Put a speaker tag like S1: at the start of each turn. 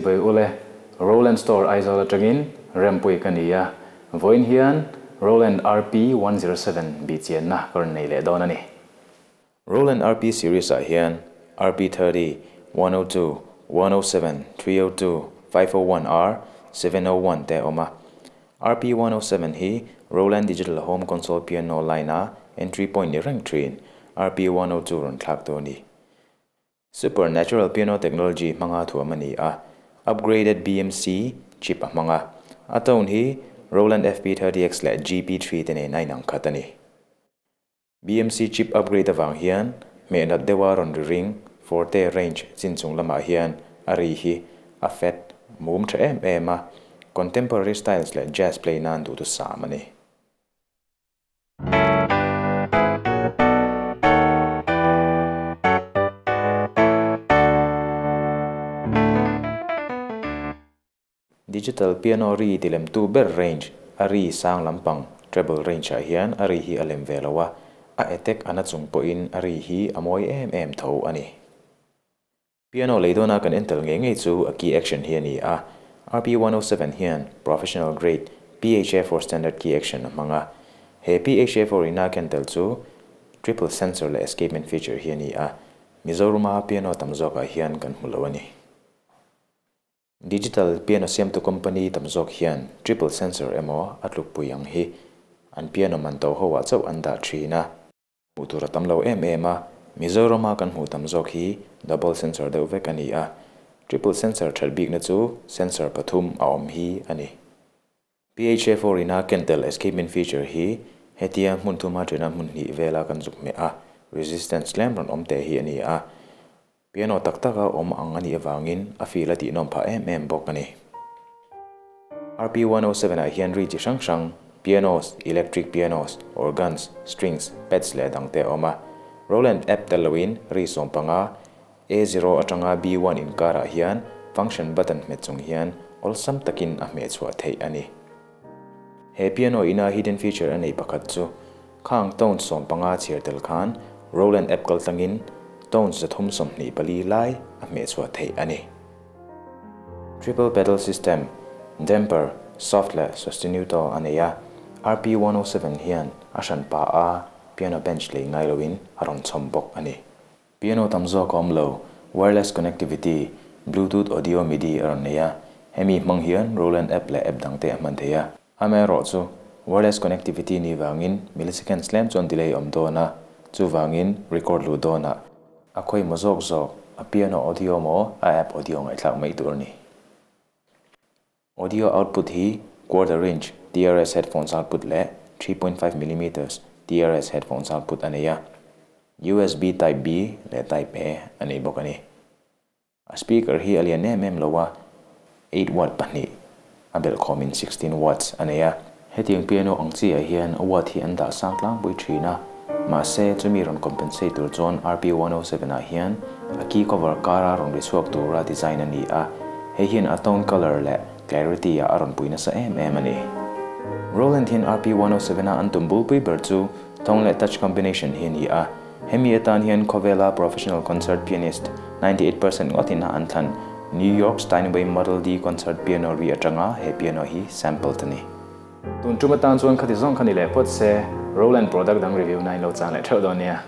S1: Chibai ule, Roland Store Aizawl atangin Rempuii ka ni a, vawiin hian Roland RP 107 bihchianna ka rawn nei leh dawn a ni. Roland RP series ah hian RP 30, 102, 107, 302, 501R, 701 te a awm a. RP 107 hi Roland Digital Home Console Piano line a entry point ni reng thin RP 102 rawn thlak tu a ni. Super Natural Piano Technology hmanga thuam a ni a, upgraded BMC chip a hmang a. A tone hi Roland FP30X leh GP3 te nen a inang khat a ni. BMC chip upgrade avang hian hmehnat deuha rawn ri ring Forte range chin chung lamah hian a ri hi a fat mum tha em em a, contemporary styles leh jazz play nan duhthusam a ni. Digital piano ri tilemtu ber range, a ri sang lampang, treble range ah hian a ri hi a lem ve lo a, a attack a na chung pawhin a ri hi a mawi em em tho a ni. Piano lei dawna kan en tel ngei ngei chu a key action hi a ni a, RP107 hian professional grade PHA4 standard key action a hmang a, he PHA4 ina ken tel chu triple sensor leh escapement feature hi a ni a, Mizorama piano tam zawkah hian kan hmu lo a ni. Digital piano siamtu company tam zawk hian triple sensor emaw a tlukpui ang hi an piano man to ho ah chauh an dah thin a. Hmuh tur a tam lo em em a, Mizorama kan hmuh tam zawk hi double sensor deuh vek a ni a, triple sensor that bikna chu sensor pathum a awm hi a ni. PHA4 ina ken tel escapement feature hi hetia hmun thuma thena hmun hnih vela kan zuk hmeh a, resistance tlem rawn awm teh hi a ni a. Piano tak taka awm ang a nih avangin a feel a tihnawm phah em em bawk a ni. RP107 ah hian ri chi hrang hrang, pianos, electric pianos, organs, strings, pads leh dang te a awm a. Roland app tel loin ri sawmpanga A0 atanga B1 inkarah hian function button hmet chung hian awlsam takin a hmeh chhuah theih a ni. He piano ina hidden feature a nei pakhat chu khang tone sawmpanga chhiar tel khan Roland app kal tlangin tones 324 lai a hmeh chhuah theih a ni. Triple pedal system, damper, soft leh sostenuto a nei a, RP107 hian a hran pa a piano bench lei ngai loin a rawn chhawm bawk a ni. Piano tam zawk a awm lo, wireless connectivity, Bluetooth audio MIDI a rawn nei a, hemi hmang hian Roland app leh app dangte a hman thei a. Amaherawh chu wireless connectivity ni vangin milliseconds tlem chuan delay awm dawn a, chuvangin record luh dawnah a khawi maw zawk zawk a piano audio maw a app audio ngaihthlak mai tur a ni. Audio output hi quarter inch TRS headphones output leh 3.5 millimeters TRS headphones output a nei a, USB type B leh type A a nei bawk a ni. A speaker hi a lian em em lo a, 8 watt pahnih a belh khawmin 16 watts a nei a. Hetiang piano ang chiah hian watt hi an dah sang tlangpui thin a, mahse chumi rawn compensate tur chuan RP107 ah hian a key cover kara rawn ri chhuak tura design a ni a, hei hian a tone color leh clarity ah a rawn pui nasa em em a ni. Roland hian RP107 a an tum bulpui ber chu tone leh touch combination hi a ni a, hemi atan hian khawvela professional concert pianist 98% ngawtin a an thlan New York Steinway Model D concert piano ri atanga he piano hi sample ta ni. Tun tum atan chuan khati zawng kha ni leh phawt se, Roland product dang review na in lo chang leh theuh dawn nia.